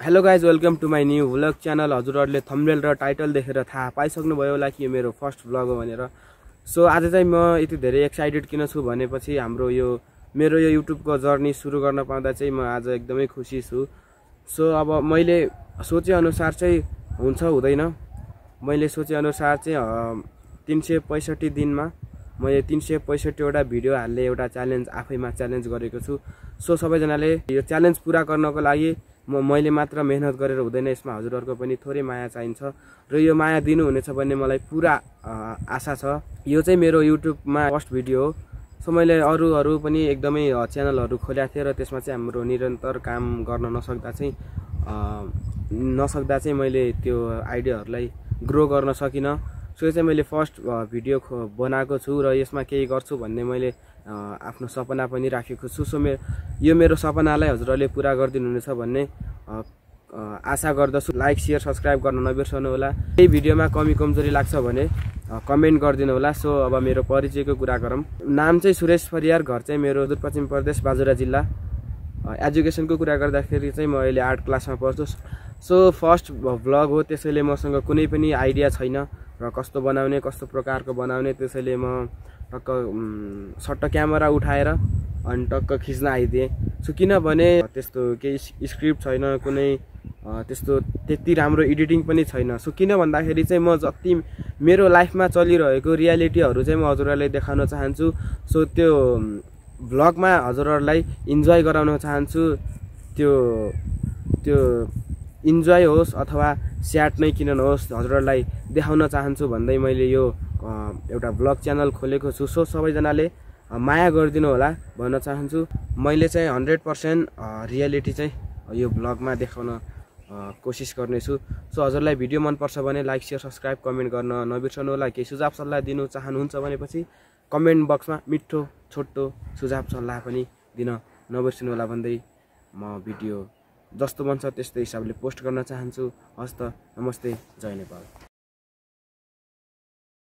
Hello guys, welcome to my new vlog channel. हजुरहरूले thumbnail र title देखेर थाहा पाइसक्नुभयो होला कि यो मेरो फर्स्ट भ्लग हो भनेर। सो आज चाहिँ म यति धेरै एक्साइटेड किन छु भनेपछि मेरो यो युट्युबको जर्नी सुरु गर्न पाउँदा चाहिँ म आज एकदमै खुसी छु। सो अब मैले सोचेअनुसार चाहिँ हुन्छ हुँदैन, मैले सोचेअनुसार चाहिँ 365 दिनमा मैले 365वटा भिडियो हाल्ने एउटा च्यालेन्ज आफैमा च्यालेन्ज गरेको छु। सो सबैजनाले यो च्यालेन्ज पुरा गर्नको लागि मैले मात्र मेहनत गरेर हुँदैन, यसमा हजुरहरूको पनि थोरै माया चाहिन्छ र यो माया दिनुहुनेछ भन्ने मलाई पुरा आशा छ। यो चाहिँ मेरो युट्युबमा फर्स्ट भिडियो हो। सो मैले अरू पनि एकदमै च्यानलहरू खोलेको थिएँ र त्यसमा चाहिँ हाम्रो निरन्तर काम गर्न नसक्दा चाहिँ मैले त्यो आइडियाहरूलाई ग्रो गर्न सकिनँ। सो यो चाहिँ मैले फर्स्ट भिडियो बनाएको छु र यसमा केही गर्छु भन्ने मैले आफ्नो सपना पनि राखेको छु। सो यो मेरो सपनालाई हजुरहरूले पुरा गरिदिनुहुनेछ भन्ने आशा गर्दछु। लाइक शेयर सब्सक्राइब गर्न नबिर्सनु होला। यही भिडियोमा कमी कमजोरी लाग्छ भने कमेन्ट गरिदिनु होला। सो अब मेरो परिचयको कुरा गरौँ। नाम चाहिँ सुरेश परियार, घर चाहिँ मेरो सुदूरपश्चिम प्रदेश बाजुरा जिल्ला। एजुकेसनको कुरा गर्दाखेरि चाहिँ म अहिले 8 क्लासमा पढ्छु। सो फर्स्ट भ्लग हो, त्यसैले मसँग कुनै पनि आइडिया छैन र कस्तो बनाउने, कस्तो प्रकारको बनाउने। त्यसैले म टक्क सट्ट क्यामेरा उठाएर अनि टक्क खिच्न आइदिएँ। सो किनभने त्यस्तो केही स्क्रिप्ट छैन, कुनै त्यस्तो त्यति राम्रो एडिटिङ पनि छैन। सो किन भन्दाखेरि चाहिँ म जति मेरो लाइफमा चलिरहेको रियालिटीहरू चाहिँ म हजुरहरूलाई देखाउन चाहन्छु। सो त्यो भ्लगमा हजुरहरूलाई इन्जोय गराउन चाहन्छु। त्यो इन्जोय होस् अथवा स्याड नै किन नहोस्, हजुरहरूलाई देखाउन चाहन्छु भन्दै मैले यो एउटा भ्लग च्यानल खोलेको छु। सो सबैजनाले माया गरिदिनु होला भन्न चाहन्छु। मैले चाहिँ 100% रियालिटी चाहिँ यो भ्लगमा देखाउन कोसिस गर्नेछु। सो हजुरलाई भिडियो मनपर्छ भने लाइक शेयर सब्सक्राइब कमेन्ट गर्न नबिर्सनु होला। केही सुझाव सल्लाह दिनु चाहनुहुन्छ भनेपछि कमेन्ट बक्समा मिठो छोटो सुझाव सल्लाह पनि दिन नबिर्सनु होला भन्दै म भिडियो जस्तो बन्छ त्यस्तै हिसाबले पोस्ट गर्न चाहन्छु। हस्त, नमस्ते, जय नेपाल।